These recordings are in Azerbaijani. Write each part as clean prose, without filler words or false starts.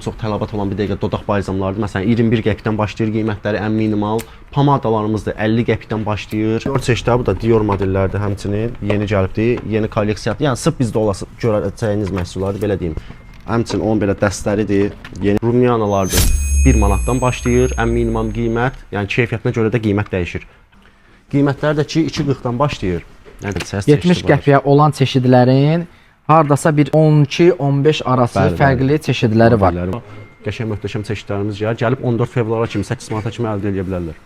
Çox tələbat olan bir dəqiqə dodaq balzamlardır. Məsələn, 21 qəpikdən başlayır qiymətləri ən minimal. Pomadalarımız da 50 qəpikdən başlayır. Dior çeşidləri, bu da Dior modellərdir həmçinin. Yeni gəlibdi, yeni kolleksiyadır. Yəni sırf bizdə olası görəcəyiniz məhsullardır, belə deyim. Həmçinin onun belə dəstəridir, yeni rumyanalardır. 1 manatdan başlayır ən minimum qiymət. Yəni keyfiyyətinə görə də qiymət dəyişir. Qiymətləri də ki 2.40-dan başlayır. Yəni səs 70 çeşidi var. qəpiyə olan çeşidlərin hardasa bir 12-15 arası Bəli, bəli. fərqli çeşidləri var. Modelləri var. Qəşəng möhtəşəm çeşidlərimiz gəlir. Gəlib 14 fevrala kimi 8 manata kimi əldə edə bilərlər.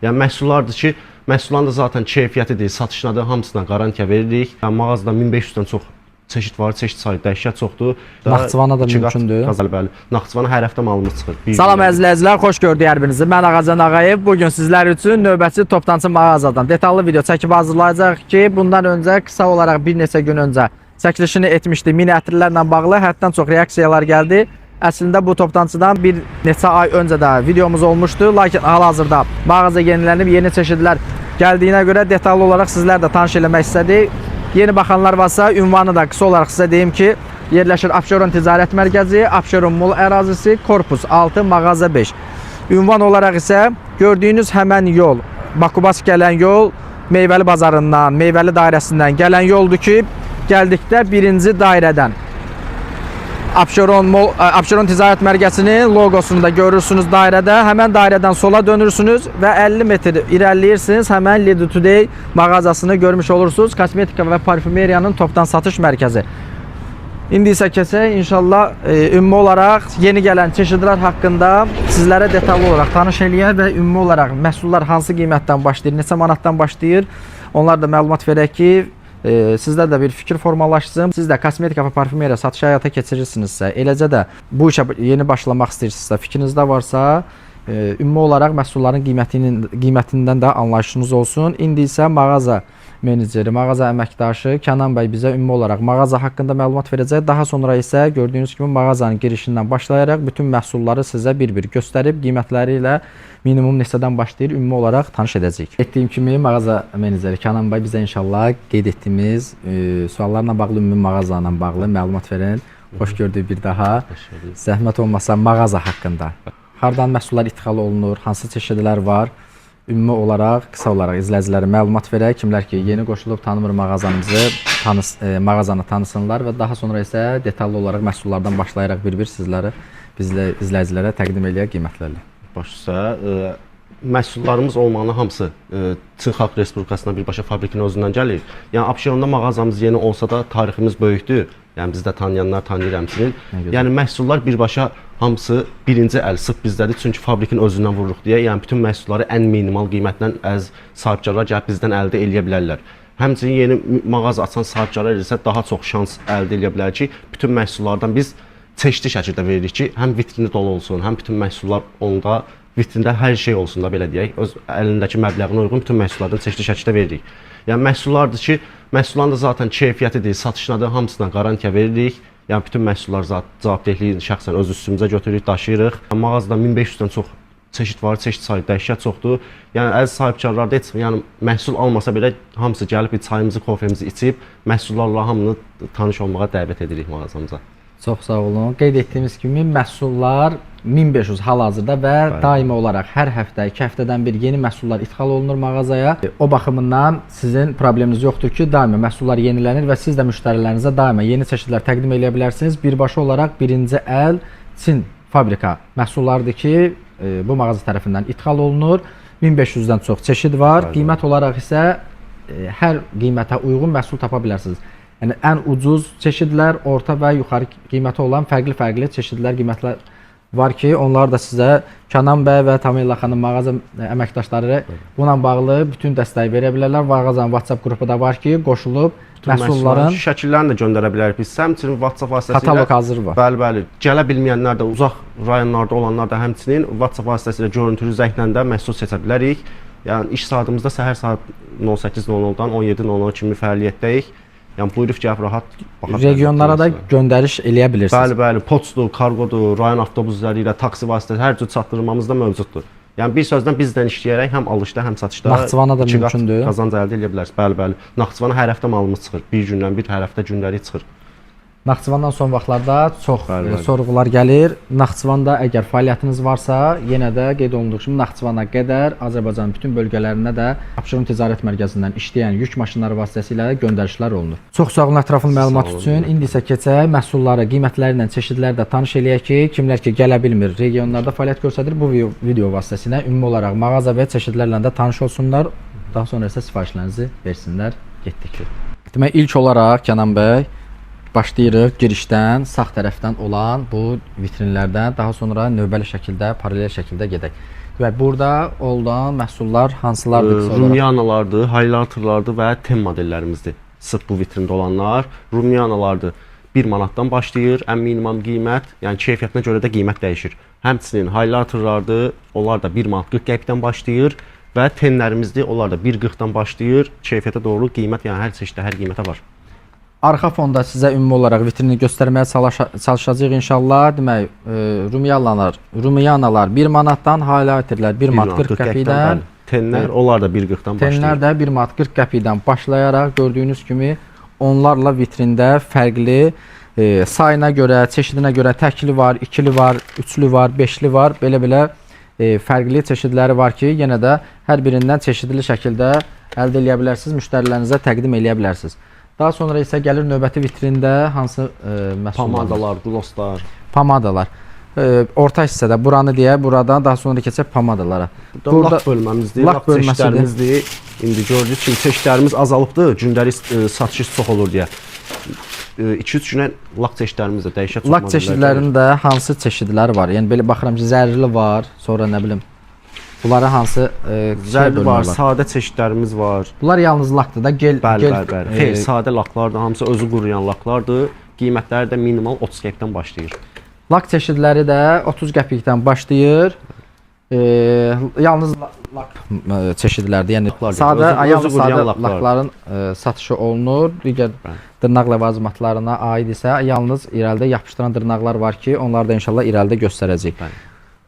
Yəni məhsullardır ki, məhsulların da zaten keyfiyyətidir, satışına da hamısına qarantiya veririk. Yəni mağazada 1500-dən çox çeşid var, çeşid sayı dəhşət çoxdur. Naxçıvana da İki qat mümkündür. Qazal, bəli. Naxçıvana hər həftə malımız çıxır. Bir Salam gün. əziz izləyicilər, xoş gördük hər birinizi. Mən Ağacan Ağayev. Bu gün sizlər üçün növbəti toptancı mağazadan detallı video çəkib hazırlayacağıq ki, bundan öncə qısa olaraq bir neçə gün öncə çəkilişini etmişdi mini ətirlərlə bağlı. Həddən çox reaksiyalar gəldi. Əslində bu toptancıdan bir neçə ay öncə də videomuz olmuşdu. Lakin hal-hazırda mağaza yenilənib, yeni çeşidlər gəldiyinə görə detallı olaraq sizlər də tanış eləmək istədik. Yeni baxanlar varsa ünvanı da qısa olaraq sizə deyim ki, yerləşir Abşeron Ticarət Mərkəzi, Abşeron Mall ərazisi, korpus 6, mağaza 5. Ünvan olaraq isə gördüyünüz həmən yol, Bakubas gələn yol, Meyvəli bazarından, Meyvəli dairəsindən gələn yoldur ki, gəldikdə birinci dairədən Abşeron Mall, Abşeron Ticarət Mərkəzinin loqosunu da görürsünüz dairədə. Həmən dairədən sola dönürsünüz və 50 metr irəliləyirsiniz. Həmən Lady Today mağazasını görmüş olursunuz. Kosmetika və parfümeriyanın topdan satış mərkəzi. İndi isə keçək inşallah ümumi olaraq yeni gələn çeşidlər haqqında sizlərə detallı olaraq tanış eləyək və ümumi olaraq məhsullar hansı qiymətdən başlayır, neçə manatdan başlayır, onlar da məlumat verək ki, sizdə də bir fikir formalaşsın. Siz də kosmetika və parfümeriya satışı həyata keçirirsinizsə, eləcə də bu işə yeni başlamaq istəyirsinizsə, fikrinizdə varsa, ümumi olaraq məhsulların qiymətindən də anlayışınız olsun. İndi isə mağaza meneceri, mağaza əməkdaşı Kənan bəy bizə ümumi olaraq mağaza haqqında məlumat verəcək. Daha sonra isə gördüyünüz kimi mağazanın girişindən başlayaraq bütün məhsulları sizə bir-bir göstərib qiymətləri ilə minimum neçədən başlayır ümumi olaraq tanış edəcəyik. Etdiyim kimi mağaza meneceri Kənan bəy bizə inşallah qeyd etdiyimiz suallarla bağlı ümumi mağaza ilə bağlı məlumat verin. Xoş gördük bir daha. Xoş gördük. Zəhmət olmasa mağaza haqqında. Hardan məhsullar ixal olunur, hansı çeşidlər var? Ümumi olaraq, qısa olaraq izləyicilərə məlumat verək. Kimlər ki, yeni qoşulub tanımır mağazamızı, mağazanı tanısınlar və daha sonra isə detallı olaraq məhsullardan başlayaraq bir-bir sizləri bizlə izləyicilərə təqdim eləyək qiymətlərlə. Baş üstə, məhsullarımız olmağının hamısı Çin Xalq Respublikasından birbaşa fabrikin özündən gəlir. Yəni Abşeronda mağazamız yeni olsa da tariximiz böyükdür. Yəni bizi də tanıyanlar tanıyır həmçinin. Nə gözəl. Yəni məhsullar birbaşa hamısı birinci əl sırf bizdədir. Çünki fabrikin özündən vururuq deyə, yəni bütün məhsulları ən minimal qiymətlə əziz sahibkarlar gəlib bizdən əldə eləyə bilərlər. Həmçinin yeni mağaza açan sahibkarlar isə daha çox şans əldə eləyə bilər ki, bütün məhsullardan biz çeşidli şəkildə veririk ki, həm vitrini dolu olsun, həm bütün məhsullar onda vitrində hər şey olsun da belə deyək. Öz əlindəki məbləğinə uyğun bütün məhsullardan çeşidli şəkildə veririk. Yəni məhsullardır ki, məhsulların da zaten keyfiyyətidir, satışına da hamısına qarantiya veririk. Yəni bütün məhsullar cavabdehliyini şəxsən öz üstümüzə götürürük, daşıyırıq. Mağazada 1500-dən çox çeşid var, çeşid sayı dəhşət çoxdur. Yəni əziz sahibkarlar da heç yəni məhsul almasa belə hamısı gəlib bir çayımızı, kofemizi içib məhsullarla hamını tanış olmağa dəvət edirik mağazamıza. Çox sağ olun. Qeyd etdiyimiz kimi məhsullar 1500 hal-hazırda və daimi olaraq hər həftə, 2 həftədən bir yeni məhsullar ixal olunur mağazaya. O baxımından sizin probleminiz yoxdur ki, daima məhsullar yenilənir və siz də müştərilərinizə daima yeni çeşidlər təqdim eləyə bilərsiniz. Birbaşa olaraq birinci əl Çin fabrika məhsullardır ki, bu mağaza tərəfindən ixal olunur. 1500-dən çox çeşid var. Bəli. Qiymət olaraq isə hər qiymətə uyğun məhsul tapa bilərsiniz. Yəni ən ucuz çeşidlər, orta və yuxarı qiyməti olan fərqli-fərqli çeşidlər, qiymətlər var ki, onlar da sizə Kənan bəy və Tamila xanım mağaza əməkdaşları bununla bağlı bütün dəstəyi verə bilərlər. Mağazanın WhatsApp qrupu da var ki, qoşulub Bütün məhsulların şəkillərini də göndərə bilərik biz. Həmçinin WhatsApp vasitəsilə kataloq hazır var. Bəli, bəli. Gələ bilməyənlər də, uzaq rayonlarda olanlar da həmçinin WhatsApp vasitəsilə görüntülü zənglə də məhsul seçə bilərik. Yəni iş saatımızda səhər saat 08:00-dan 17:00 kimi fəaliyyətdəyik. Yəni buyurub gəlib rahat baxa bilərlər Regionlara da məhsula. göndəriş eləyə bilirsiniz. Bəli, bəli, poçtdur, karqodur, rayon avtobusları ilə, taksi vasitəsi hər cür çatdırmamız da mövcuddur. Yəni bir sözlə bizdən işləyərək həm alışda, həm satışda Naxçıvana da iki qat mümkündür. qazanc əldə edə bilərsiniz. Bəli, bəli. Naxçıvana hər həftə malımız çıxır. Bir gündən bir hər həftə gündəlik çıxır. Naxçıvandan son vaxtlarda çox Bəli, bəli. sorğular gəlir. Naxçıvanda əgər fəaliyyətiniz varsa, yenə də qeyd olunduğu kimi Naxçıvana qədər Azərbaycanın bütün bölgələrinə də Abşeron Ticarət Mərkəzindən işləyən yük maşınları vasitəsilə göndərişlər olunur. Çox sağ olun ətraflı məlumat olun, üçün. İndi isə keçək məhsulları, qiymətləri ilə, çeşidləri də tanış eləyək ki, kimlər ki gələ bilmir, regionlarda fəaliyyət göstərir, bu video vasitəsilə ümumi olaraq mağaza və çeşidlərlə də tanış olsunlar. Daha sonra isə sifarişlərinizi versinlər. Getdik. Demək ilk olaraq Kənan bəy başlayırıq girişdən, sağ tərəfdən olan bu vitrinlərdən, daha sonra növbəli şəkildə, paralel şəkildə gedək. Və burada olan məhsullar hansılardır qısa olaraq? Rumyanalardır, highlighterlardır və ten modellərimizdir. Sırf bu vitrində olanlar rumyanalardır. 1 manatdan başlayır ən minimum qiymət, yəni keyfiyyətinə görə də qiymət dəyişir. Həmçinin highlighterlardır, onlar da 1 manat 40 qəpikdən başlayır və tenlərimizdir, onlar da 1.40-dan başlayır. Keyfiyyətə doğru qiymət, yəni hər çeşiddə, hər qiymətə var. Arxa fonda sizə ümumi olaraq vitrini göstərməyə çalışacağıq inşallah. Demək, rumyanalar 1 manatdan, highlighterlər 1 manat 40 qəpikdən, bəli. Tenlər, onlar da 1.40-dan başlayır. tenlər də 1 manat 40 qəpikdən başlayaraq gördüyünüz kimi onlarla vitrində fərqli sayına görə, çeşidinə görə təkli var, ikili var, üçlü var, beşli var, belə-belə fərqli çeşidləri var ki, yenə də hər birindən çeşidli şəkildə əldə eləyə bilərsiniz, müştərilərinizə təqdim eləyə bilərsiniz. Daha sonra isə gəlir növbəti vitrində hansı məhsullar? Pomadalar, glosslar. Pomadalar. Orta hissədə buranı deyə, buradan daha sonra keçək pomadalara. Burada lak bölməmizdir, lak lak bölməsidir. çeşidlərimizdir. İndi gördüyünüz kimi çeşidlərimiz azalıbdır. Gündəlik satışı çox olur deyə. 2-3 günə lak çeşidlərimiz də dəyişə çox Lak modellər gəlir. çeşidlərinin də hansı çeşidləri var? Yəni belə baxıram ki, zərli var, sonra nə bilim. Bunlara hansı Zərli var, var? sadə çeşidlərimiz var. Bunlar yalnız lakdır da, gel Bəli, gel bəli, bəli. Xeyr, sadə laklardır, hamısı özü quruyan laklardır. Qiymətləri də minimal 30 qəpikdən başlayır. Lak çeşidləri də 30 qəpikdən başlayır. Yalnız lak çeşidlərdir. Yəni Laklar sadə, özü yalnız quruyan sadə laklar. lakların satışı olunur. Digər Bəli. dırnaq ləvazimatlarına aid isə yalnız irəlidə yapışdıran dırnaqlar var ki, onları da inşallah irəlidə göstərəcəyik. Bəli.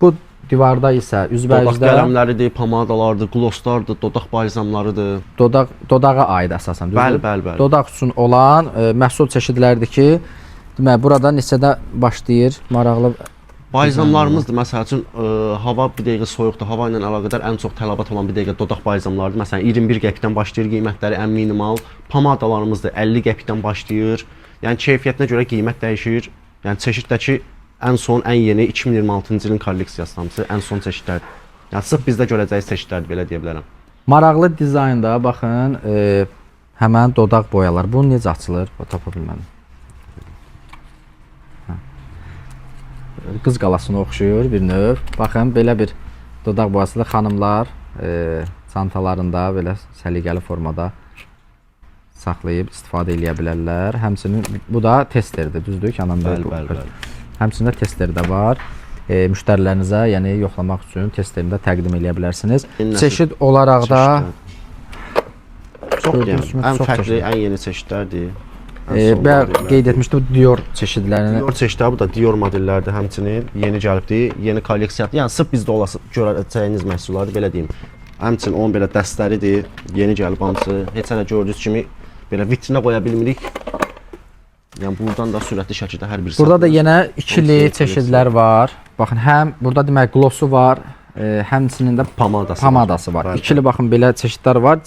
Bu divarda isə Dodaq üzbəyüzdə qələmləridir, pomadalardır, glosslardır, dodaq balzamlarıdır. Dodağa aid əsasən, düzdür? Bəli, bəli, bəli. Dodaq üçün olan məhsul çeşidləridir ki, demək burada neçədə başlayır? Maraqlı. Balzamlarımızdır. Məsəl üçün hava bir dəqiqə soyuqdur. Hava ilə əlaqədar ən çox tələbat olan bir dəqiqə dodaq balzamlarıdır. Məsələn 21 qəpikdən başlayır qiymətləri ən minimal. Pomadalarımızdır 50 qəpikdən başlayır. Yəni keyfiyyətinə görə qiymət dəyişir. Yəni çeşiddəki ən son, ən yeni 2026-cı ilin kolleksiyası hamısı ən son çeşidlərdir. Yəni sırf bizdə görəcəyiniz çeşidlərdir belə deyə bilərəm. Maraqlı dizaynda baxın, həmən dodaq boyalar. Bu necə açılır? Tapa bilmədim. Hə. Qız qalasına oxşuyur bir növ. Baxın, belə bir dodaq boyasıdır. Xanımlar çantalarında belə səliqəli formada saxlayıb istifadə eləyə bilərlər. Həmçinin bu da testerdir, düzdür Kənan bəy? Bəli, bəli, bəli. Həmçinin də tester də var. Müştərilərinizə, yəni yoxlamaq üçün testerini də təqdim eləyə bilərsiniz. Yeni nəsil Çeşid olaraq da Çeşidlər. Çox gördüyünüz yəni, kimi ən çox fərqli, çeşidli. ən yeni çeşidlərdir. Ən son bayaq modellərdir. qeyd etmişdim Dior çeşidlərini. Dior çeşidləri bu da Dior modellərdir həmçinin yeni gəlibdi, yeni kolleksiyadır. Yəni sırf bizdə olası görəcəyiniz məhsullardır belə deyim. Həmçinin onun belə dəstəridir, yeni gəlib hamısı. Heç hələ gördüyünüz kimi belə vitrinə qoya bilmirik. Yəni buradan da sürətli şəkildə hər birisi. Burada da satılır. yenə ikili Hamısı çeşidlər var. Baxın, həm burada demək glossu var, həmçinin də pomadası. pomadası var. Bəli, İkili baxın belə çeşidlər var.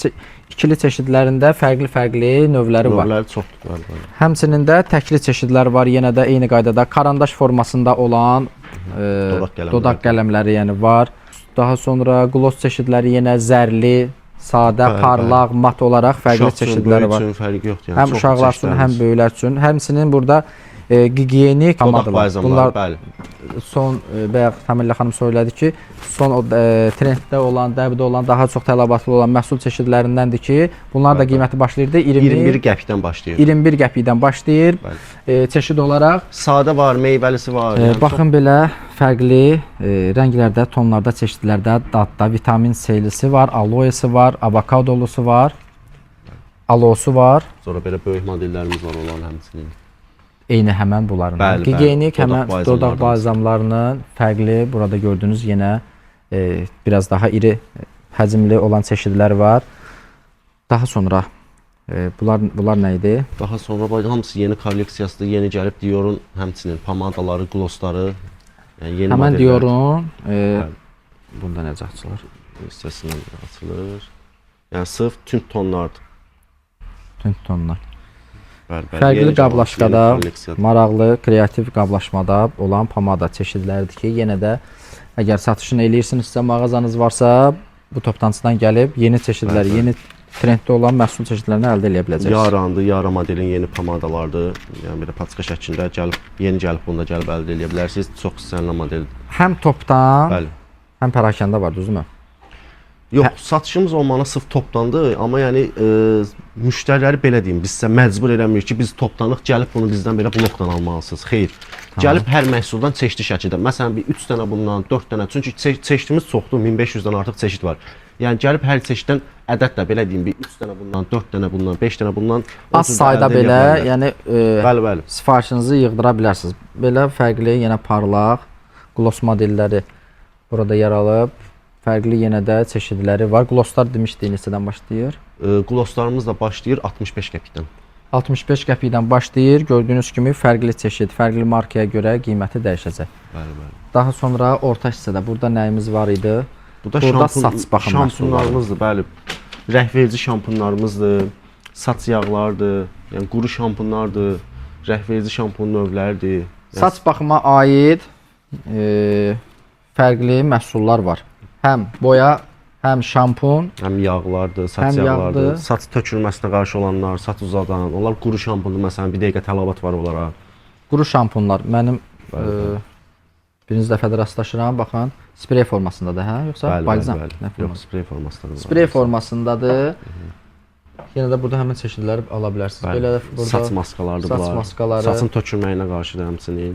İkili çeşidlərində fərqli-fərqli növləri var. Növləri çoxdur, bəli, bəli. Həmçinin də təkli çeşidlər var. Yenə də eyni qaydada karandaş formasında olan Dodaq qələmləri. dodaq qələmləri yəni var. Daha sonra gloss çeşidləri yenə zərli, sadə, Bəli, parlaq, mat olaraq fərqli Uşaq üçün, çeşidləri böyük var. üçün fərqi yoxdur. Yəni Həm çoxdur uşaqlar üçün, həm çeşidlərimiz. böyüklər üçün. Həmçinin burada gigiyenik Dodaq pomadalar. balzamları, Bunlar bəli. son bayaq Tamilla xanım söylədi ki, son o trenddə olan, dəbdə olan, daha çox tələbatlı olan məhsul çeşidlərindəndir ki, bunlar da Bəli, bəli. qiyməti başlayırdı 20 21 qəpikdən başlayır. 21 qəpikdən başlayır. Bəli. Çeşid olaraq Sadə var, meyvəlisi var. Yəni çox baxın belə fərqli rənglərdə, tonlarda, çeşidlərdə, dadda vitamin C-lisi var, aloesi var, avokadolusu var, alosu var. Sonra belə böyük modellərimiz var onların həmçinin. Eyni həmən bunların. Bəli, bəli. Gigiyenik Dodaq həmən balzamlarından. dodaq balzamlarının fərqli burada gördüyünüz yenə biraz daha iri həcmli olan çeşidlər var. Daha sonra Bunlar nə idi? Daha sonra bax, hamısı yeni kolleksiyasıdır, yeni gəlib Dior'un həmçinin pomadaları, glossları, yəni yeni Həmən modellər. Dior'un Bəli. bunda necə açılır? Hissəsindən də açılır. Yəni sırf tünd tonlardır. Tünd tonlar. Bəli, bəli. Fərqli Yeni gəlib, qablaşqada, yeni kolleksiyadır. maraqlı, kreativ qablaşmada olan pomada çeşidləridir ki, yenə də əgər satışını eləyirsinizsə, mağazanız varsa, bu toptancıdan gəlib yeni çeşidlər, Bəli, bəli. yeni trenddə olan məhsul çeşidlərini əldə eləyə biləcəksiniz. Yarandı, Yara modelin yeni pomadalardır. Yəni belə paçka şəklində gəlib, yeni gəlib bunu da gəlib əldə eləyə bilərsiniz. Çox istənilən modeldir. Həm topdan, Bəli. həm pərakəndə var, düzdürmü? Yox, satışımız olmağına sırf topdandır, amma yəni müştəriləri belə deyim, biz sizə məcbur eləmirik ki, biz topdanıq, gəlib bunu bizdən belə blokdan almalısınız. Xeyr. Gəlib hər məhsuldan çeşidli şəkildə. Məsələn, bir 3 dənə bundan, 4 dənə. Çünki çeşidimiz çoxdur, 1500-dən artıq çeşid var. Yəni gəlib hər çeşiddən ədədlə belə deyim, bir 3 dənə bundan, 4 dənə bundan, 5 dənə bundan o Az cür də sayda əldə eləyə belə, bilərlər. yəni Bəli, bəli. sifarişinizi yığdıra bilərsiniz. Belə fərqli, yenə parlaq gloss modelləri burada yer alıb. Fərqli yenə də çeşidləri var. Glosslar demişdik neçədən başlayır? Glosslarımız da başlayır 65 qəpikdən. 65 qəpikdən başlayır. Gördüyünüz kimi fərqli çeşid, fərqli markaya görə qiyməti dəyişəcək. Bəli, bəli. Daha sonra orta hissədə burada nəyimiz var idi? Bu da Burada şampun, saç baxım şampunlarımızdır, bəli. Rəng verici şampunlarımızdır, saç yağlardır, yəni quru şampunlardır, rəng verici şampun növləridir. Yəni, Saç baxıma aid fərqli məhsullar var. Həm boya, həm şampun, həm yağlardır, saç Həm yağlardır, yağdır. saç tökülməsinə qarşı olanlar, saç uzadan, onlar quru şampundur məsələn, bir dəqiqə tələbat var onlara. quru şampunlar. Mənim birinci dəfədir rastlaşıram. Baxın, sprey formasındadır, hə? Yoxsa Bəli, bəli, balzam? bəli. Nə Yox, forması? sprey formasındadır. Sprey formasındadır. Yenə də burada həmin çeşidləri ala bilərsiniz. Bəli. Belə də burada Saç maskalarıdır saç bunlar. maskaları. Saçın tökülməyinə qarşıdır həmçinin.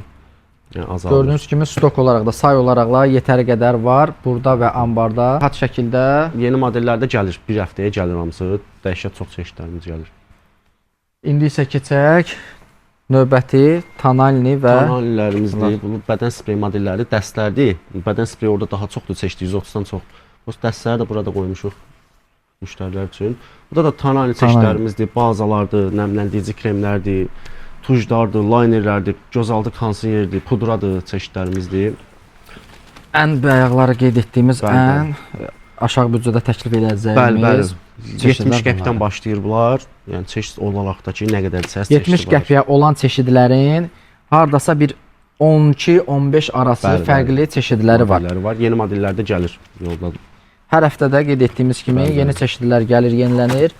Yəni azaldır. Gördüyünüz kimi stok olaraq da say olaraq da yetəri qədər var burada və ambarda. Rahat şəkildə Yeni modellərdə gəlir, bir həftəyə gəlir hamısı. Dəhşət çox çeşidlərimiz gəlir. İndi isə keçək növbəti Tonalni və Tonallərimizdir. Bu bədən sprey modelləri dəstlərdir. Bədən spreyi orada daha çoxdur çeşidi, 130-dan çox. Bu dəstləri də burada qoymuşuq müştərilər üçün. Burada da tonali çeşidlərimizdir, bazalardır, nəmləndirici kremlərdir, tujlardır, linerlərdir, gözaltı kondisionerdir, pudradır çeşidlərimizdir. ən bayaqları qeyd etdiyimiz Bəli, ən aşağı büdcədə təklif Bəli, bəli. edəcəyimiz çeşidlər 70 qəpikdən bunlardır. başlayır bunlar. Yəni çeşid olaraq da ki, nə qədər səs 70 çeşidi var. qəpiyə olan çeşidlərin hardasa bir 12-15 arası Bəli, bəli. fərqli çeşidləri var. Modelləri var. Yeni modellər də gəlir yolda. Hər həftədə qeyd etdiyimiz kimi Bəli, yeni çeşidlər gəlir, yenilənir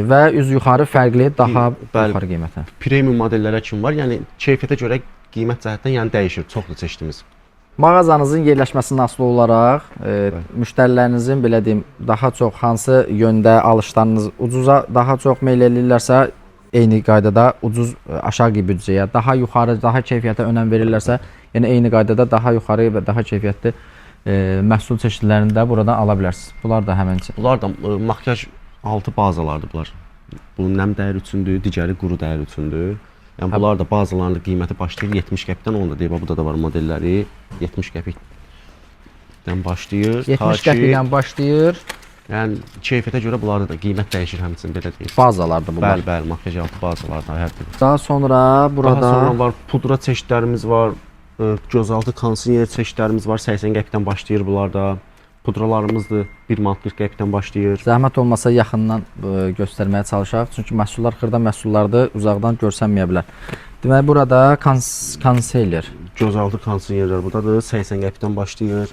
və üz yuxarı fərqli, daha Bəli. yuxarı qiymətə. Premium modellərə kim var? Yəni keyfiyyətə görə qiymət cəhətdən yəni dəyişir. Çoxdur çeşidimiz. Mağazanızın yerləşməsindən asılı olaraq müştərilərinizin belə deyim, daha çox hansı yöndə alışlarınız ucuza daha çox meyl eləyirlərsə, eyni qaydada ucuz aşağı büdcəyə, daha yuxarı, daha keyfiyyətə önəm verirlərsə, yəni eyni qaydada daha yuxarı və daha keyfiyyətli məhsul çeşidlərini də buradan ala bilərsiniz. Bunlar da həmin Bunlar da makyaj altı bazalardır bunlar. Bu nəm dəyər üçündür, digəri quru dəyər üçündür. Yəni bunlar da bazalarının qiyməti başlayır 70 qəpikdən, onu da deyib, burada da var modelləri 70 qəpikdən başlayır. 70 Ta ki, qəpikdən başlayır. Yəni keyfiyyətə görə bunlarda da qiymət dəyişir həmçinin belə deyim. Bazalardır bunlar. Bəli, bəli, makyaj altı bazalardan hər biri. Daha sonra burada Daha sonra var pudra çeşidlərimiz var, gözaltı kondisioner çeşidlərimiz var, 80 qəpikdən başlayır bunlar da. Pudralarımızdır 1 manat 40 qəpikdən başlayır. Zəhmət olmasa yaxından göstərməyə çalışaq. Çünki məhsullar xırda məhsullardır, uzaqdan görsənməyə bilər. Deməli burada concealer Gözaltı kondisionerlər buradadır, 80 qəpikdən başlayır.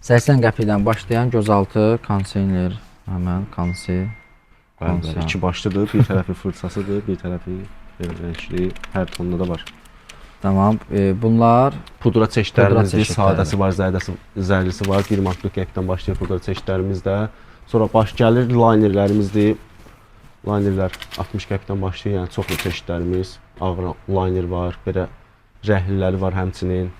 80 qəpikdən başlayan gözaltı concealer həmən concealer. Bəli, bəli, iki başlıdır, bir tərəfi fırçasıdır, bir tərəfi belə rəngli, hər tonda da var. Tamam. Bunlar Pudra çeşidlərimizdir, çeşidləri. sadəsi var, zərdəsi, zərlisi var. 1 manat 40 qəpikdən başlayır pudra çeşidlərimiz də. Sonra baş gəlir linerlərimizdir. Linerlər 60 qəpikdən başlayır, yəni çoxlu çeşidlərimiz. Ağır liner var, belə rəhliləri var həmçinin.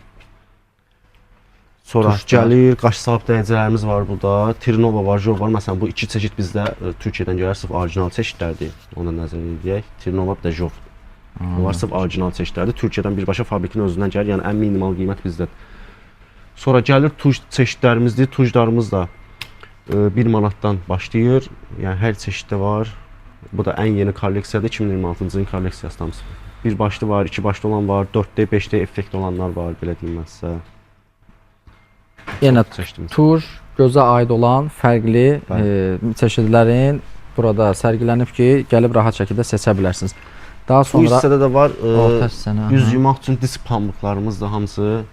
Sonra Tuşlar. gəlir qaş sabitləyicilərimiz var burada. Trinova var, Jov var. Məsələn, bu iki çeşid bizdə Türkiyədən gəlir, sırf orijinal çeşidlərdir. Ona nəzər eləyək. Trinova bir də Jov. Bunlar sırf orijinal çeşidlərdir. Türkiyədən birbaşa fabrikin özündən gəlir. Yəni ən minimal qiymət bizdədir. Sonra gəlir tuj çeşidlərimizdir. Tujlarımız da 1 manatdan başlayır. Yəni hər çeşiddə var. Bu da ən yeni kolleksiyadır, 2026-cı ilin kolleksiyası hamısı. Bir başlı var, iki başlı olan var, 4D, 5D effekt olanlar var, belə deyim mən sizə. Yenə Çeşidimiz. tur gözə aid olan fərqli çeşidlərin burada sərgilənib ki, gəlib rahat şəkildə seçə bilərsiniz. Daha Bu sonra hissədə də var orta hissəni. üz yumaq üçün disk pambıqlarımız da hamısı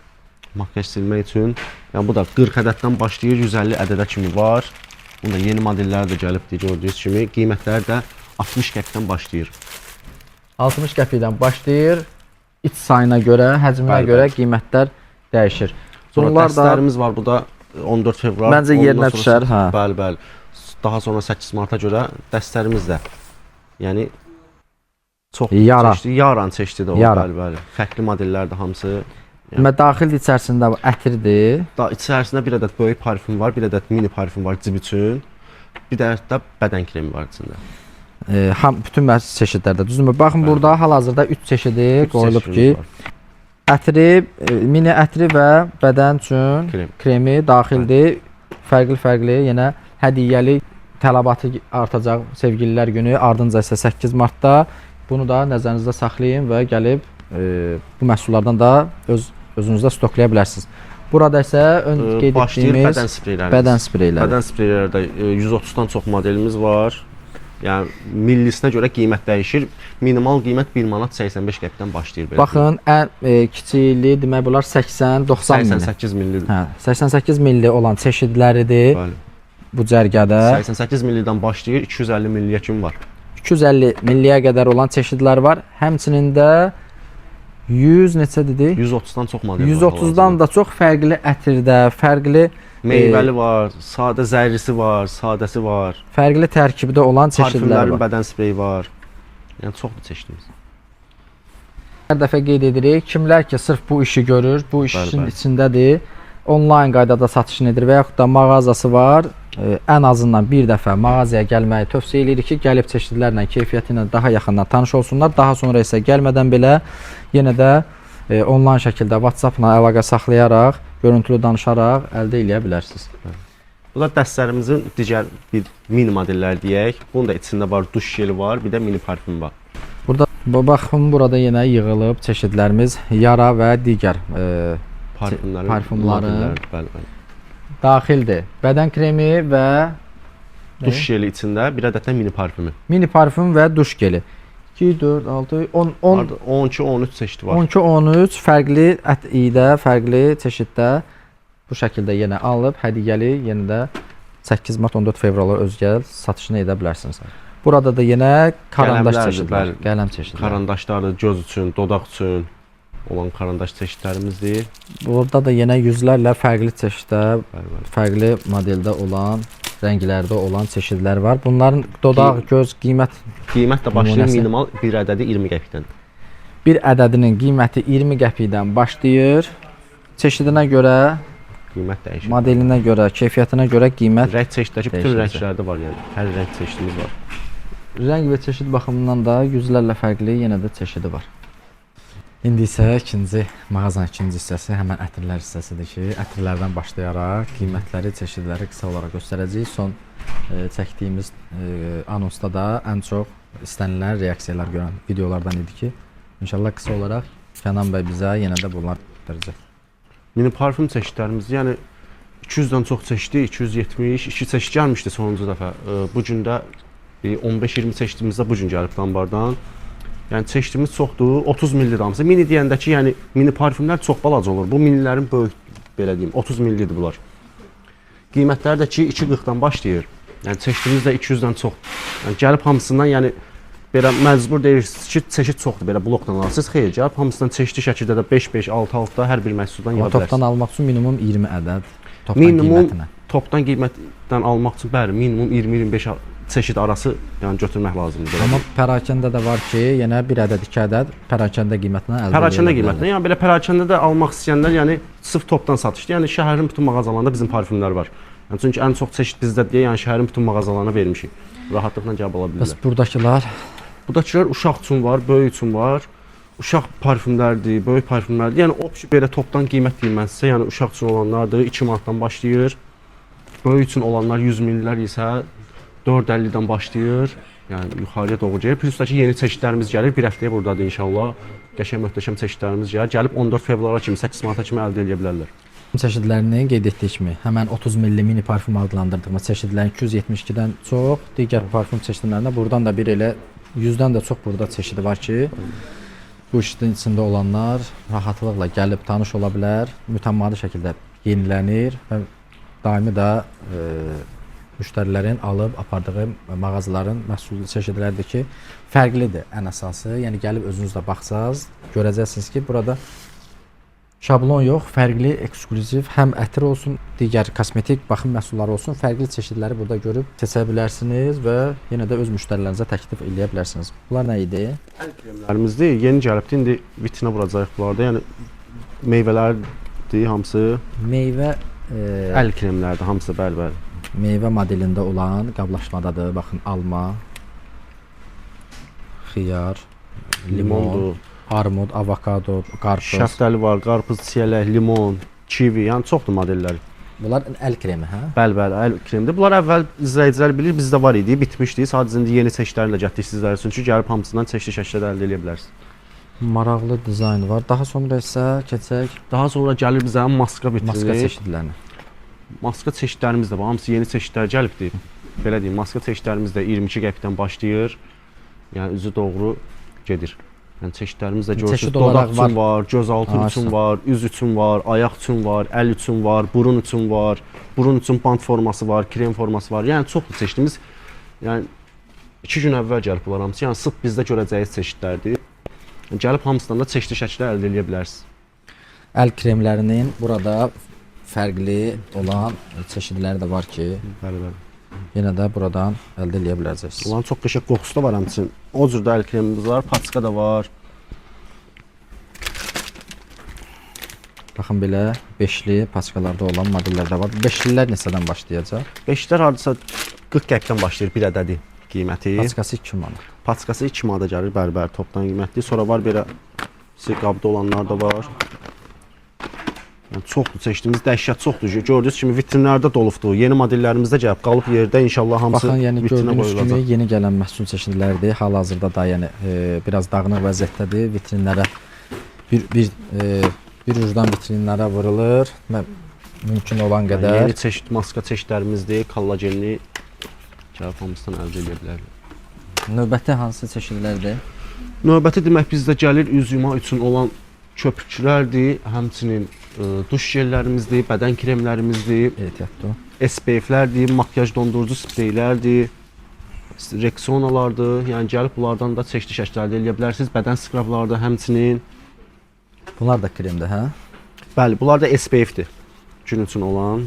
makyaj silmək üçün. Yəni bu da 40 ədəddən başlayır, 150 ədədə kimi var. Bunda yeni modellər də gəlibdi gördüyünüz kimi. Qiymətləri də 60 qəpikdən başlayır. 60 qəpikdən başlayır. İç sayına görə, həcminə Bəli, görə bəli. qiymətlər dəyişir. Sonra Bunlar da dəstlərimiz var. Bu da 14 fevral. Məncə Ondan yerinə sonra- düşər, hə. Bəli, bəli. Daha sonra 8 marta görə dəstlərimiz də yəni çox Yara. çeşidli, yaran çeşidi də o. Yara. Bəli, bəli. Fərqli modellər də hamısı. Demək daxildir içərisində bu ətirdir. Da içərisində bir ədəd böyük parfüm var, bir ədəd mini parfüm var cib üçün. Bir ədəd də bədən kremi var içində. Bütün məhz çeşidlərdə, düzdürmü? Baxın burada hal-hazırda 3 çeşidi Üç qoyulub ki, çeşidimiz var. ətri, mini ətri və bədən üçün Krem. kremi daxildir. Fərqli-fərqli yenə hədiyyəlik tələbatı artacaq sevgililər günü, ardınca isə 8 martda. Bunu da nəzərinizdə saxlayın və gəlib bu məhsullardan da öz özünüzdə stoklaya bilərsiniz. Burada isə ön qeyd Başlayır etdiyimiz bədən spreylərimiz. bədən spreyləri. Bədən spreyləri də 130-dan çox modelimiz var. Yəni millisinə görə qiymət dəyişir. Minimal qiymət 1 manat 85 qəpikdən başlayır belə. Baxın, ən kiçikli demək bunlar 80-90 milli. 88 milli. Hə, 88 milli olan çeşidləridir Bəli. bu cərgədə. 88 millidən başlayır, 250 milliyə kimi var. 250 milliyə qədər olan çeşidlər var. Həmçinin də 100 neçə dedik? 130-dan çox model var. 130-dan da çox fərqli ətirdə, fərqli meyvəli var, sadə zərrisi var, sadəsi var. fərqli tərkibdə olan çeşidlər Parfümlərin var. bədən spreyi var. Yəni çoxdur çeşidimiz. Hər dəfə qeyd edirik, kimlər ki sırf bu işi görür, bu işin bəli. içindədir, onlayn qaydada satışını edir və yaxud da mağazası var, ən azından bir dəfə mağazaya gəlməyi tövsiyə edirik ki, gəlib çeşidlərlə, keyfiyyəti ilə daha yaxından tanış olsunlar. Daha sonra isə gəlmədən belə yenə də onlayn şəkildə WhatsApp-la əlaqə saxlayaraq, görüntülü danışaraq əldə eləyə bilərsiniz. Bu da dəstlərimizin digər bir mini modelləri deyək. Bunun da içində var duş jeli var, bir də mini parfüm var. Burada baxın, burada yenə yığılıb çeşidlərimiz yara və digər Parfümlərin parfümların. modelləri, bəli, bəli. Daxildir. Bədən kremi və Duş jeli içində bir ədəd də mini parfümü. mini parfüm və duş geli. 2, 4, 6, 10, 10, Harda 12, 13 çeşidi var. 12, 13 fərqli ət iyidə, fərqli çeşiddə bu şəkildə yenə alıb hədiyyəli yenə də 8 mart 14 fevrala özgə satışını edə bilərsiniz. Burada da yenə karandaş Qələmlərdir, çeşidləri, bəli. qələm çeşidləri. Karandaşlardır göz üçün, dodaq üçün olan karandaş çeşidlərimizdir. Burada da yenə yüzlərlə fərqli çeşiddə, Bəli, bəli. fərqli modeldə olan, rənglərdə olan çeşidlər var. Bunların dodaq, göz qiymət Qiymət də başlayır Nümunəsi. minimal bir ədədi 20 qəpikdən. bir ədədinin qiyməti 20 qəpikdən başlayır. Çeşidinə görə, Qiymət dəyişir. modelinə görə, keyfiyyətinə görə qiymət Rəng çeşidləri bütün dəyişəcək. rənglərdə var yəni. Hər rəng çeşidimiz var. Rəng və çeşid baxımından da yüzlərlə fərqli yenə də çeşidi var. İndi isə ikinci mağazanın ikinci hissəsi həmən ətirlər hissəsidir ki, ətirlərdən başlayaraq qiymətləri, çeşidləri qısa olaraq göstərəcəyik. Son çəkdiyimiz anonsda da ən çox istənilən reaksiyalar görən videolardan idi ki, inşallah qısa olaraq Kənan bəy bizə yenə də bunlar göstərəcək. Mini parfüm çeşidlərimiz, yəni 200-dən çox çeşidi, 270, 2 çeşid gəlmişdi sonuncu dəfə. Bu gün də bir 15-20 çeşidimiz də bu gün gəlib ambardan. Yəni çeşidimiz çoxdur, 30 millidir hamısı. Mini deyəndə ki, yəni mini parfümlər çox balaca olur. Bu minilərin böyük belə deyim, 30 millidir bunlar. Qiymətləri də ki 2.40-dan başlayır. Yəni çeşidimiz də 200-dən çox. Yəni gəlib hamısından, yəni belə məcbur deyirsiniz ki, çeşid çoxdur, belə blokla alırsınız. Xeyr, gəlib hamısından çeşidli şəkildə də 5 5, 6 6-da hər bir məhsuldan Amma yığa bilərsiniz. topdan almaq üçün minimum 20 ədəd topdan Minimum qiymətinə. topdan qiymətdən almaq üçün bəli, minimum 20-25 çeşid arası yəni götürmək lazımdır. Belə. Amma pərakəndə də var ki, yenə bir ədəd, iki ədəd pərakəndə qiymətinə əldə Pərakəndə edə qiymətinə, yəni belə pərakəndə də almaq istəyənlər, yəni sırf topdan satışdır. Yəni şəhərin bütün mağazalarında bizim parfümlər var. Yəni çünki ən çox çeşid bizdə deyə, yəni şəhərin bütün mağazalarına vermişik. Rahatlıqla gəlib ala Bəs bilirlər. buradakılar Buradakılar uşaq üçün var, böyük üçün var. Uşaq parfümlərdir, böyük parfümlərdir. Yəni opşi belə topdan qiymət deyim mən sizə. Yəni uşaq üçün olanlardır, 2 manatdan başlayır. Böyük üçün olanlar 100 millilər isə 4.50-dən başlayır. Yəni yuxarıya doğru gedir. Plus da ki yeni çeşidlərimiz gəlir. Bir həftəyə burdadır inşallah. Qəşəng möhtəşəm çeşidlərimiz gəlir. Gəlib 14 fevrala kimi 8 manata kimi əldə edə bilərlər. Çeşidlərini qeyd etdik kimi, həmən 30 milli mini parfüm adlandırdığımız çeşidlərin 272-dən çox, digər parfüm çeşidlərində buradan da bir elə 100-dən də çox burada çeşidi var ki, bu işin içində olanlar rahatlıqla gəlib tanış ola bilər, mütəmadi şəkildə yenilənir və daimi də müştərilərin alıb apardığı mağazaların məhsul çeşidləridir ki, fərqlidir ən əsası. Yəni gəlib özünüz də baxsaz, görəcəksiniz ki, burada şablon yox, fərqli, eksklüziv həm ətir olsun, digər kosmetik baxım məhsulları olsun, fərqli çeşidləri burada görüb seçə bilərsiniz və yenə də öz müştərilərinizə təklif eləyə bilərsiniz. Bunlar nə idi? Əl kremlərimizdir. Yeni gəlibdi. İndi vitrinə vuracağıq bunlarda. Yəni meyvələrdir hamısı. Meyvə Əl kremlərdir hamısı, bəli, bəli. Meyvə modelində olan qablaşmadadır. Baxın, alma, xiyar, limon, Limondur, armud, avokado, qarpız. şəftəli var, qarpız, çiyələk, limon, kivi, yəni çoxdur modelləri. Bunlar əl kremi, hə? Bəli, bəli, əl kremdir. Bunlar əvvəl izləyicilər bilir, bizdə var idi, bitmişdi. Sadəcə indi yeni çeşidlərini də gətirdik sizlər üçün ki, gəlib hamısından çeşidli şəkildə əldə edə bilərsiniz. Maraqlı dizayn var. Daha sonra isə keçək Daha sonra gəlir bizə maska vitrini. maska çeşidlərinə. Maska çeşidlərimiz də var. Hamısı yeni çeşidlər gəlibdi. Belə deyim, maska çeşidlərimiz də 22 qəpikdən başlayır. Yəni üzü doğru gedir. Yəni çeşidlərimiz də görürsüz, Çeşid olaraq dodaq üçün var, gözaltı Aa, üçün var, üz üçün var, ayaq üçün var, əl üçün var, burun üçün var, burun üçün bant forması var, krem forması var. Yəni çoxdur çeşidimiz. Yəni 2 gün əvvəl gəlib bunlar hamısı. Yəni sırf bizdə görəcəyiniz çeşidlərdir. Gəlib hamısından da çeşidli şəkildə əldə edə bilərsiniz. Əl kremlərinin burada fərqli olan çeşidləri də var ki, Bəli, bəli. yenə də buradan əldə eləyə biləcəksiniz. Bunların çox qəşəng qoxusu da var həmçinin. O cür də əl kremimiz var, paçka da var. Baxın belə beşli paçkalarda olan modellər də var. Beşlilər neçədən başlayacaq? Beşlər hardasa 40 qəpikdən başlayır bir ədədi qiyməti. Paçkası 2 manat. Paçkası 2 manata gəlir, bəli, bəli, topdan qiymətli. Sonra var belə qabda olanlar da var. Yəni çoxdur çeşidimiz, dəhşət çoxdur. Gördüyünüz kimi vitrinlərdə dolubdur. Yeni modellərimiz də gəlib qalıb yerdə inşallah hamısı Baxın, yəni vitrinə gördüyünüz qoyulacaq. kimi yeni gələn məhsul çeşidləridir. Hal-hazırda da yəni biraz dağınıq vəziyyətdədir. Vitrinlərə bir bir e, bir ucdan vitrinlərə vurulur. Mümkün olan Yəni, qədər. yeni çeşid maska çeşidlərimizdir, kollagenli gəlib hamısından əldə edə bilərlər. Növbəti hansı çeşidlərdir? Növbəti demək bizdə gəlir üz yuma üçün olan köpüklərdir, həmçinin duş jellərimizdir, bədən kremlərimizdir, Ehtiyatlı. SPF-lərdir, makyaj dondurucu spreylərdir, Rexonalardır. Yəni gəlib bunlardan da çeşidli şəkildə əldə edə bilərsiniz. Bədən skrablardır həmçinin. Bunlar da kremdir, hə? Bəli, bunlar da SPF-dir. Gün üçün olan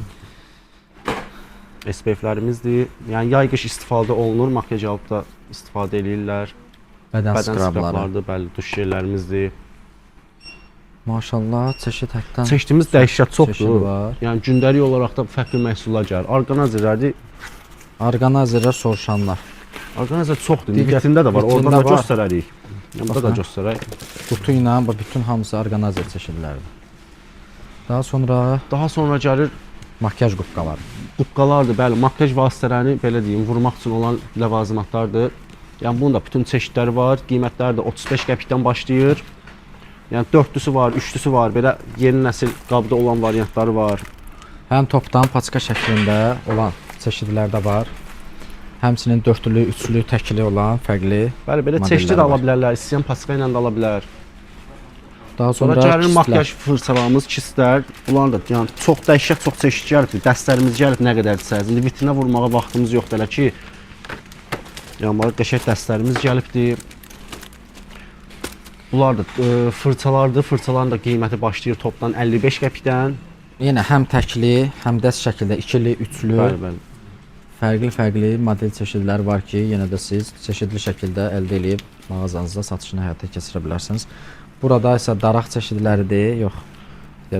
SPF-lərimizdir. Yəni yay qış istifadə olunur, makyaj alıb da istifadə eləyirlər. Bədən, Bədən skrabları. skrablardır, bəli, duş jellərimizdir. Maşallah, çeşid həddən Çeşidimiz dəhşət çeşid çoxdur. var. Yəni gündəlik olaraq da fərqli məhsullar gəlir. Orqanazerlərdir. Orqanazerlər soruşanlar. Orqanazer çoxdur. İndi Digər vitrində də var. vitrində Oradan da var. göstərərik. Yəni burada da Baxın. göstərək. Qutu ilə bu bütün hamısı orqanazer çeşidləridir. Daha sonra Daha sonra gəlir makyaj qupqaları. qupqalardır, bəli, makyaj vasitələrini belə deyim, vurmaq üçün olan ləvazimatlardır. Yəni bunun da bütün çeşidləri var. Qiymətləri də 35 qəpikdən başlayır. Yəni dördlüsü var, üçlüsü var, belə yeni nəsil qabda olan variantları var. Həm topdan paçka şəklində olan çeşidlər də var. Həmçinin dördlü, üçlü, təkli olan fərqli. Bəli, belə Modelləri çeşidli də ala var. bilərlər, istəyən paçka ilə də ala bilər. Daha Sonra sonra gəlir kistlər. makyaj fırçalarımız, kistlər. Bunlar da yəni çox dəhşət, çox çeşid gəlibdir. Dəstlərimiz gəlib nə qədərdirsə. İndi vitrinə vurmağa vaxtımız yoxdur hələ ki. Yəni bax qəşəng dəstlərimiz gəlibdir. Bunlar da fırçalardır. Fırçaların da qiyməti başlayır topdan 55 qəpikdən. Yenə həm təkli, həm dəst şəkildə ikili, üçlü, Bəli, bəli. fərqli-fərqli model çeşidləri var ki, yenə də siz çeşidli şəkildə əldə eləyib mağazanızda satışını həyata keçirə bilərsiniz. Burada isə daraq çeşidləridir, yox.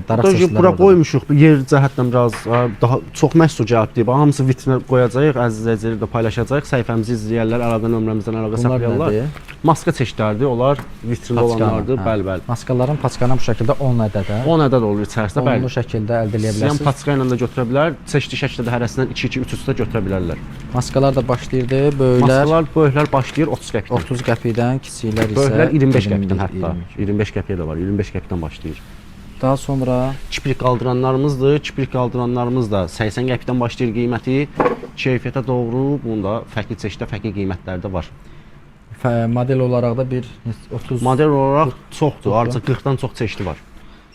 Daraq Burada çeşidləri bura burada. qoymuşuq. Yer cəhətdən biraz daha çox məhsul gəlibdi. Bax, hamısı vitrinə qoyacağıq, əziz izləyiciləri də paylaşacağıq. Səhifəmizi izləyərlər, əlaqə nömrəmizdən əlaqə Bunlar saxlayarlar. nədir? Maska çeşidləridir. Onlar vitrində Paçkana, olanlardır. hə. Bəli, bəli. Maskaların paçkana bu şəkildə 10 ədəd. hə? 10 ədəd olur içərisində. Onlu Bəli. şəkildə əldə eləyə İstəyən bilərsiniz. paçka ilə də götürə bilər, çeşidli şəkildə də hərəsindən 2-2, 3-3 də götürə bilərlər. Maskalar da başlayırdı. Böyüklər Maskalar böyüklər başlayır 30 qəpikdən. 30 qəpikdən, kiçiklər isə Böyüklər 25 20, qəpikdən hətta. 22. 25 qəpiyə də var. 25 qəpikdən başlayır. Daha sonra Kiprik qaldıranlarımızdır. Kiprik qaldıranlarımız da 80 qəpikdən başlayır qiyməti. Keyfiyyətə doğru bunda fərqli çeşiddə, fərqli qiymətlərdə var. Model olaraq da bir 30 Model olaraq çoxdur. Artıq 40-dan çox çeşidi var.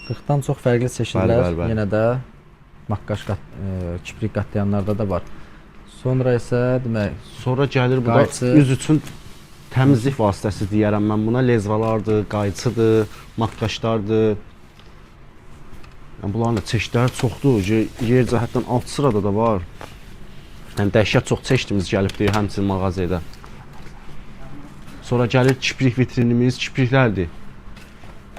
40-dan çox fərqli çeşidlər Bəli, bəli, bəli. yenə də maqqaş qat, kiprik qatlayanlarda da var. Sonra isə demək Sonra gəlir bu da Qayçı. üz üçün təmizlik vasitəsi deyərəm mən buna. Lezvalardır, qayçıdır, maqqaşlardır. Yəni bunların da çeşidləri çoxdur. Yer cəhətdən alt sırada da var. Yəni dəhşət çox çeşidimiz gəlibdi həmçinin mağazaya. Sonra gəlir kiprik vitrinimiz, kipriklərdir.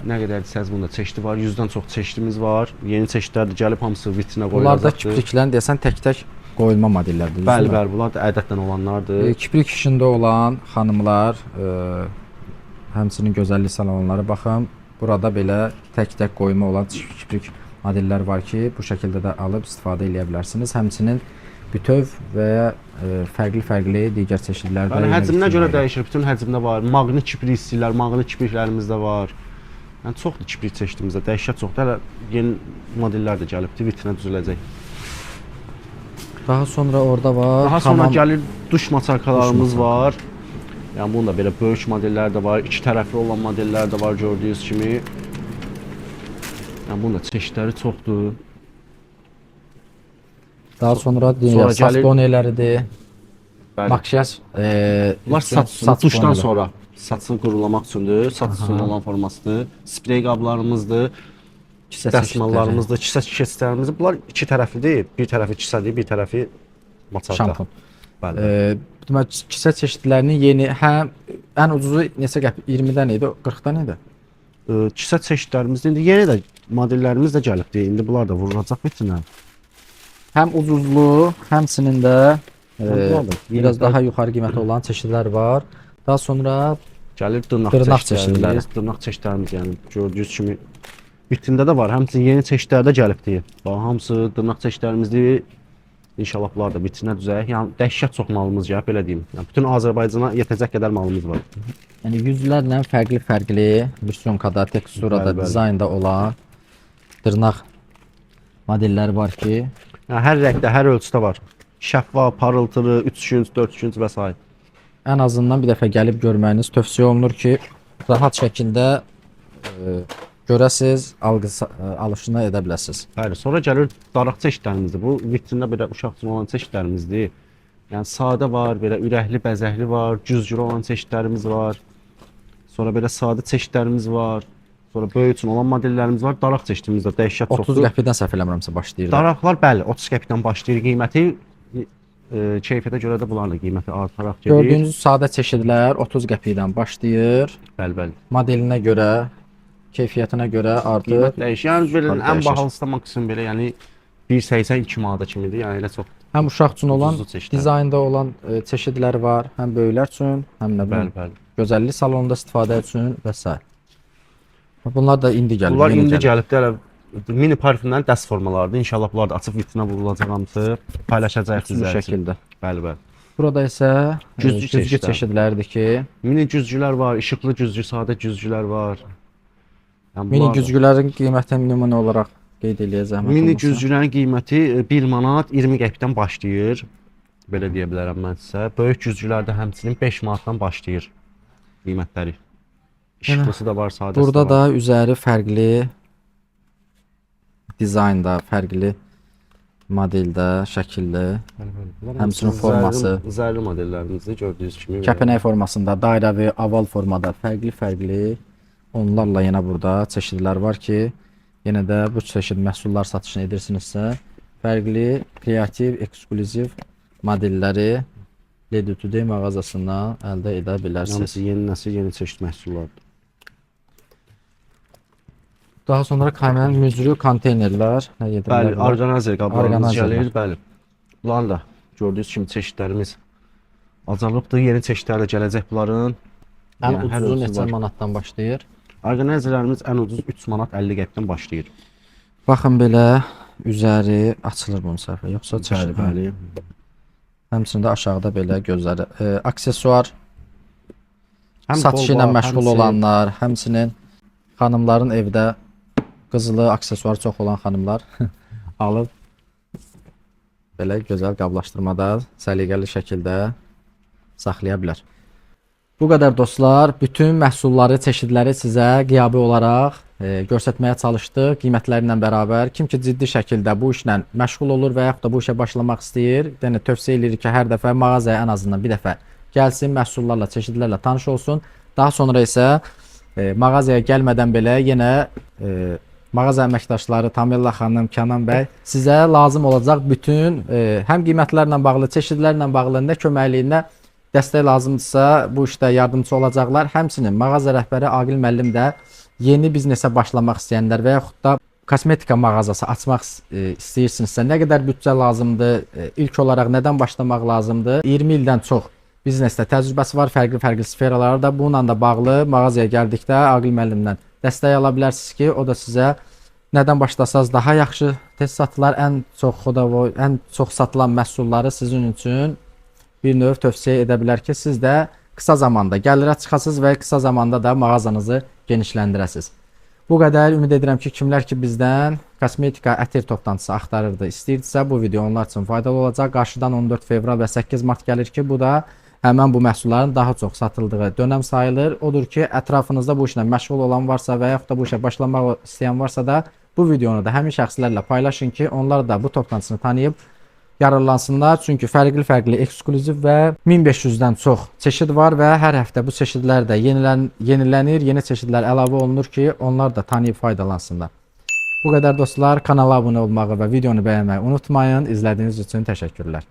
Nə qədər desəz bunda çeşidi var, 100-dən çox çeşidimiz var. Yeni çeşidlər də gəlib hamısı vitrinə bunlar da qoyulacaqdır. kipriklərin deyəsən tək-tək qoyulma modellərdir. Bəli, düzdürmü? bəli, bunlar da ədədlə olanlardır. Kiprik işində olan xanımlar, həmçinin gözəllik salonları baxın, burada belə tək-tək qoyma olan kiprik modellər var ki, bu şəkildə də alıb istifadə eləyə bilərsiniz. Həmçinin bütöv və ya fərqli-fərqli digər çeşidlər də Bəli, yenə həcminə görə vitrinlərdə. dəyişir. Bütün həcmdə var. Maqnit kiprik istəyirlər, maqnit kipriklərimiz də var. Yəni çoxdur kiprik çeşidimizdə, dəhşət çoxdur. Hələ yeni modellər də gəlibdi, vitrinə düzüləcək. Daha sonra orada var. Daha sonra hamam- gəlir duş maçarkalarımız Duş var. Yəni bunun da belə böyük modellər də var, iki tərəfli olan modellər də var gördüyünüz kimi. Yəni bunun da çeşidləri çoxdur. Daha sonra Sonra digər saç gəlir- bonələridir. Bəli. Makyaj Bunlar üçün saç, saç duşdan boneləri. sonra saçını qurulamaq üçündür. Saç üçün olan formasıdır. Sprey qablarımızdır. Kisə çeşidləri. Dəsmallarımızdır, kisə çeşidlərimiz. Bunlar iki tərəflidir. Bir tərəfi kisədir, bir tərəfi maçarka. Şampun. Bəli. Demək kisə çeşidlərinin yeni həm ən ucuzu neçə qəpik 20-dən idi, 40-dan idi. Kisə çeşidlərimiz indi yeni də modellərimiz də gəlibdi. İndi bunlar da vurulacaq vitrinə. Həm ucuzlu, həmçinin də Bunlar da biraz qiymətlər- daha yuxarı qiyməti olan çeşidlər var. Daha sonra Gəlir dırnaq, Dırnaq çeşidlərimiz, çeşidləri. dırnaq çeşidlərimiz, yəni gördüyünüz kimi vitrində də var. Həmçinin yeni çeşidlər də gəlibdi. Bax, hamısı dırnaq çeşidlərimizdir. İnşallah bunlar da vitrinə düzələk. Yəni dəhşət çox malımız gəlib, belə deyim. Yəni bütün Azərbaycana yetəcək qədər malımız var. yəni yüzlərlə fərqli-fərqli rüsunkada, teksturada, Bəli, bəli. dizaynda olan dırnaq modelləri var ki, Yəni hər rəngdə, hər ölçüdə var. Şəffaf, parıltılı, 3 künc, 4 künc və s. ən azından bir dəfə gəlib görməyiniz tövsiyə olunur ki, rahat şəkildə görəsiz, alqısı, alışını edə biləsiniz. Bəli, sonra gəlir daraq çeşidlərimizdir. Bu vitrində belə uşaq üçün olan çeşidlərimizdir. Yəni sadə var, belə ürəkli, bəzəkli var, güzgülü olan çeşidlərimiz var. Sonra belə sadə çeşidlərimiz var. Sonra böyük üçün olan modellərimiz var. Daraq çeşidimiz də dəhşət 30 çoxdur. qəpikdən səhv eləmirəmsə başlayır. Daraqlar bəli, 30 qəpikdən başlayır qiyməti. Keyfiyyətə görə də bunların da qiyməti artaraq gedir. Gördüyünüz sadə çeşidlər 30 qəpikdən başlayır. Bəli, bəli. Modelinə görə, keyfiyyətinə görə artır. Qiymət dəyişir. Yəni belə Yuxarı ən dəyişir. bahalısı da maksimum belə, yəni 1.82 manata kimidir. Yəni elə çox. Həm uşaq üçün olan, Ucuzlu çeşidlər. dizaynda olan çeşidlər var, həm böyüklər üçün, həm nə bilim Bəli, bəli. gözəllik salonunda istifadə üçün və s. Bunlar da indi gəlib. Bunlar yeni indi gəlib. gəlibdi hələ mini parfümlərin dəst formalarıdır. İnşallah bunlar da açıq vitrinə vurulacaq hamısı. Paylaşacağıq Bu sizlər üçün. şəkildə. Bəli, bəli. Burada isə Güzgü güzgü çeşidləri. çeşidləridir ki, Mini güzgülər var, işıqlı güzgü, sadə güzgülər var. Yəni mini bunlar da- güzgülərin qiymətini nümunə olaraq qeyd eləyək zəhmət Mini olmasa. güzgülərin qiyməti 1 manat 20 qəpikdən başlayır. Belə deyə bilərəm mən sizə. Böyük güzgülər də həmçinin 5 manatdan başlayır qiymətləri. İşıqlısı da var, sadəsi Burada də var. da üzəri fərqli dizaynda, fərqli modeldə, şəkilli, Bəli, bəli. Bunlar həmçinin hamısı forması. Zərli modellərimizdir gördüyünüz kimi. Kəpənək formasında, dairəvi, oval formada fərqli-fərqli onlarla yenə burada çeşidlər var ki, yenə də bu çeşid məhsullar satışını edirsinizsə, fərqli, kreativ, eksklüziv modelləri Lady Today mağazasından əldə edə bilərsiniz. Hamısı yeni nəsil, yeni çeşid məhsullardır. Daha sonra kamyon mücrü konteynerlər, nə gedir? Bəli, orqanayzer qablarımız Orqanayzerlər. gəlir, bəli. Bunların da gördüyünüz kimi çeşidlərimiz azalıbdır. Yeni çeşidlər də gələcək bunların. Ən Yəni, hər ucuzu ölçüsü neçə var. manatdan başlayır? Orqanayzerlərimiz ən ucuz 3 manat 50 qəpikdən başlayır. Baxın belə üzəri açılır bunun səhifə, yoxsa Bəli, çeşid? bəli. Həmçinin də aşağıda belə gözləri aksesuar Həm satışı ilə qolbaq, məşğul həm olanlar, həmçinin xanımların evdə qızılı aksesuar çox olan xanımlar alıb belə gözəl qablaşdırmada səliqəli şəkildə saxlaya bilər. Bu qədər dostlar, bütün məhsulları, çeşidləri sizə qiyabi olaraq göstərməyə çalışdıq qiymətləri ilə bərabər. Kim ki ciddi şəkildə bu işlə məşğul olur və yaxud da bu işə başlamaq istəyir, yəni tövsiyə eləyirik ki, hər dəfə mağazaya ən azından bir dəfə gəlsin, məhsullarla, çeşidlərlə tanış olsun. Daha sonra isə mağazaya gəlmədən belə yenə mağaza əməkdaşları Tamilla xanım, Kənan bəy sizə lazım olacaq bütün həm qiymətlərlə bağlı, çeşidlərlə bağlı nə köməkliyinə dəstək lazımdırsa bu işdə yardımçı olacaqlar. Həmçinin mağaza rəhbəri Aqil müəllim də yeni biznesə başlamaq istəyənlər və yaxud da kosmetika mağazası açmaq istəyirsinizsə nə qədər büdcə lazımdır, ilk olaraq nədən başlamaq lazımdır? 20 ildən çox biznesdə təcrübəsi var, fərqli-fərqli sferalarda. Bununla da bağlı mağazaya gəldikdə Aqil müəllimdən dəstək ala bilərsiniz ki, o da sizə nədən başlasaz daha yaxşı tez satılar, ən çox xodavoy, ən çox satılan məhsulları sizin üçün bir növ tövsiyə edə bilər ki, siz də qısa zamanda gəlirə çıxasınız və qısa zamanda da mağazanızı genişləndirəsiniz. Bu qədər. Ümid edirəm ki, kimlər ki bizdən kosmetika, ətir toplantısı axtarırdı, istəyirdisə bu video onlar üçün faydalı olacaq. Qarşıdan 14 fevral və 8 mart gəlir ki, bu da həmən bu məhsulların daha çox satıldığı dönəm sayılır. Odur ki, ətrafınızda bu işlə məşğul olan varsa və yaxud da bu işə başlamaq istəyən varsa da bu videonu da həmin şəxslərlə paylaşın ki, onlar da bu toplantısını tanıyıb yararlansınlar. Çünki fərqli-fərqli eksklüziv və 1500-dən çox çeşid var və hər həftə bu çeşidlər də yenilənir, yeni çeşidlər əlavə olunur ki, onlar da tanıyıb faydalansınlar. Bu qədər dostlar, kanala abunə olmağı və videonu bəyənməyi unutmayın. İzlədiyiniz üçün təşəkkürlər.